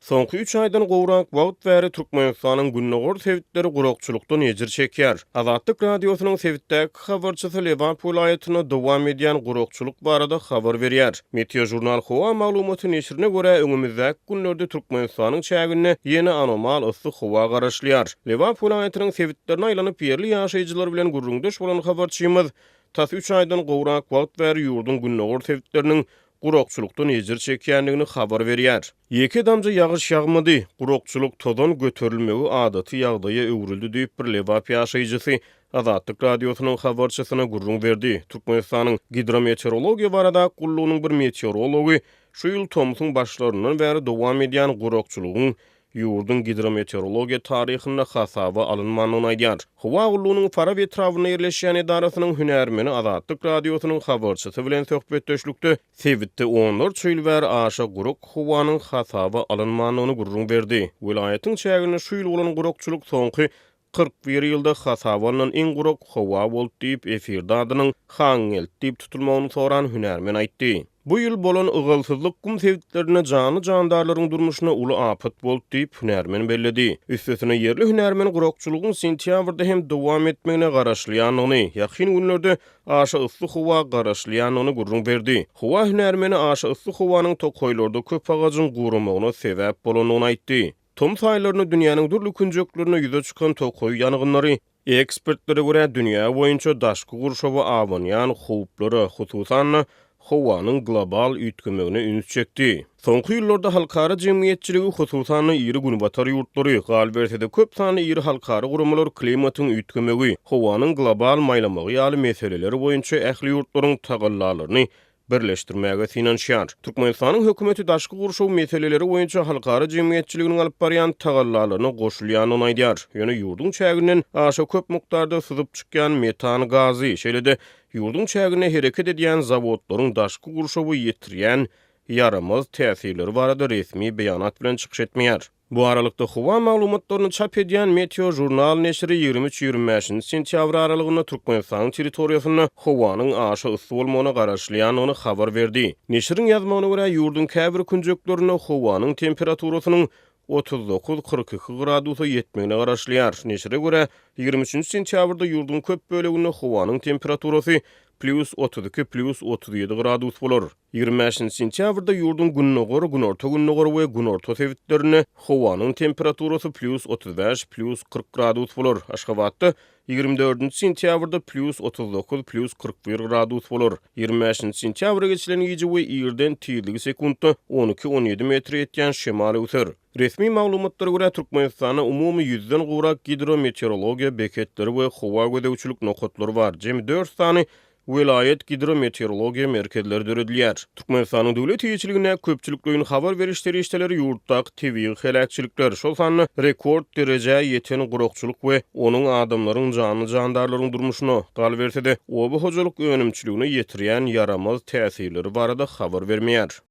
Soňky üç aýdan gowrak wagt bäri Türkmenistanyň gündogar sebitleri gurakçylykdan ejir çekýär. Azatlyk Radiosynyň sebitdäki habarçysy Lebap welaýatynda dowam edýän gurakçylyk barada habar berýär. Meteožurnal howa maglumaty neşirine görä, öňümizdäki günlerde Türkmenistanyň çäginde ýene anomal yssy howa garaşylýar. Lebap welaýatynyň sebitlerine aýlanyp, ýerli ýaşaýjylar bilen gürrüňdeş bolan habarçymyz tas üç aýdan gowrak wagt bäri ýurduň gündogar sebitleriniň gurakçylykdan ejir çekýändigini habar berýär. Ýeke damja ýagyş ýagmady, gurakçylyk, tozan göterilmegi adaty ýagdaýa öwrüldi diýip, bir lebap ýaşaýjysy Azatlyk Radiosynyň habarçysyna gürrüň berdi. Türkmenistanyň Gidrometeorologiýa baradaky gullugynyň bir meteorology şu ýyl tomsuň başlaryndan bäri dowam edýän gurakçylygyň ýurduň gidrometeorologiýa taryhynda hasaba alynmandygyny aýdýar. Howa gullugynyň Farap etrabynda ýerleşýän edarasynyň hünärmeni Azatlyk Radiosynyň habarçysy bilen söhbetdeşlikde sebitde onlarça ýyl bäri aşa gurak howanyň hasaba alynmandygyny gürrüň berdi. Welaýatyň çäginde şu ýyl bolan gurakçylyk soňky 41 ýylda hasaba alnan iň gurak howa boldy diýip, efirde adynyň Hangelt diýip tutulmagyny soran hünärmen aýtdy. Bu ýyl bolan ygalsyzlyk gum sebitlerinde janly-jandarlaryň durmuşyna uly apat boldy diýip, hünärmen belledi. Üstesine, ýerli hünärmen gurakçylygyň sentýabrda hem dowam etmegine garaşylýandygyny, ýakyn günlerde aşa yssy howa garaşylýandygyny gürrüň berdi. Howa hünärmeni aşa yssy howanyň tokaýlarda köp agajyň guramagyna sebäp bolandygyny aýtdy. Tomus aýlarynda dünýäniň dürli künjeklerinde ýüze çykan tokaý ýangynlary, ekspertlere görä, dünýä boýunça daşky gurşawa abanýan howplara, hususan-da, howanyň global üýtgemegine üns çekdi. Soňky ýyllarda halkara jemgyýetçiligi, hususan-da, iri günbatar ýurtlary, galyberse-de, köp sanly iri halkara guramalar klimatyň üýtgemegi, howanyň global maýlamagy ýaly meseleler boýunça ähli ýurtlaryň tagallalaryny birleşdirmäge synanyşýar. Türkmenistanyň hökümeti daşky gurşaw meseleleri boýunça halkara jemgyýetçiliginiň alyp barýan tagallalaryna goşulýandygyny aýdýar. Ýöne ýurduň çäginden aşa köp mukdarda syzyp çykýan metan gazy, şeýle-de ýurduň çäginde hereket edýän zawodlaryň daşky gurşawa ýetirýän ýaramaz täsirleri barada resmi beýanat bilen çykyş etmeýär. Bu aralykda, howa maglumatlaryny çap edýän Meteožurnal neşiri 23 25-nji sentýabr aralygynda Türkmenistanyň territoriýasynda howanyň aşa yssy bolmagyna garaşylýandygyny habar berdi. Neşiriň ýazmagyna görä, ýurduň käbir künjeklerinde howanyň temperaturasynyň 39, 42 gradusa ýetmegine garaşylýar. Neşire görä, 23-nji sentýabrda ýurduň köp böleginde howanyň temperaturasy plýus 32, plýus 37 gradus bolar. 25-nji sentýabrda ýurduň gündogar, günorta-gündogar we günorta sebitlerinde howanyň temperaturasy plýus 35, plýus 40 gradus bolar. Aşgabatda 24-nji sentýabrda plýus 39, plýus 41 gradus bolar. 25-nji sentýabra geçilen gije we irden tizligi sekuntda 12-17 metre ýetýän şemal öwser. Resmi maglumatlara görä, Türkmenistanda umumy ýüzden gowrak gidrometeorologiýa beketleri we howa gözegçilik nokatlary bar, jemi dört sany welaýat gidrometeorologiýa merkezleri döredilýär. Türkmenistanyň döwlet eýeçiligindäki köpçülikleýin habar beriş serişdeleri ýurtdaky tebigy heläkçilikler, şol sanda rekord derejä ýeten gurakçylyk we onuň adamlaryň, janly-jandarlaryň durmuşyna, galyberse-de, oba hojalyk önümçiligine ýetirýän ýaramaz täsirleri barada habar bermeýär.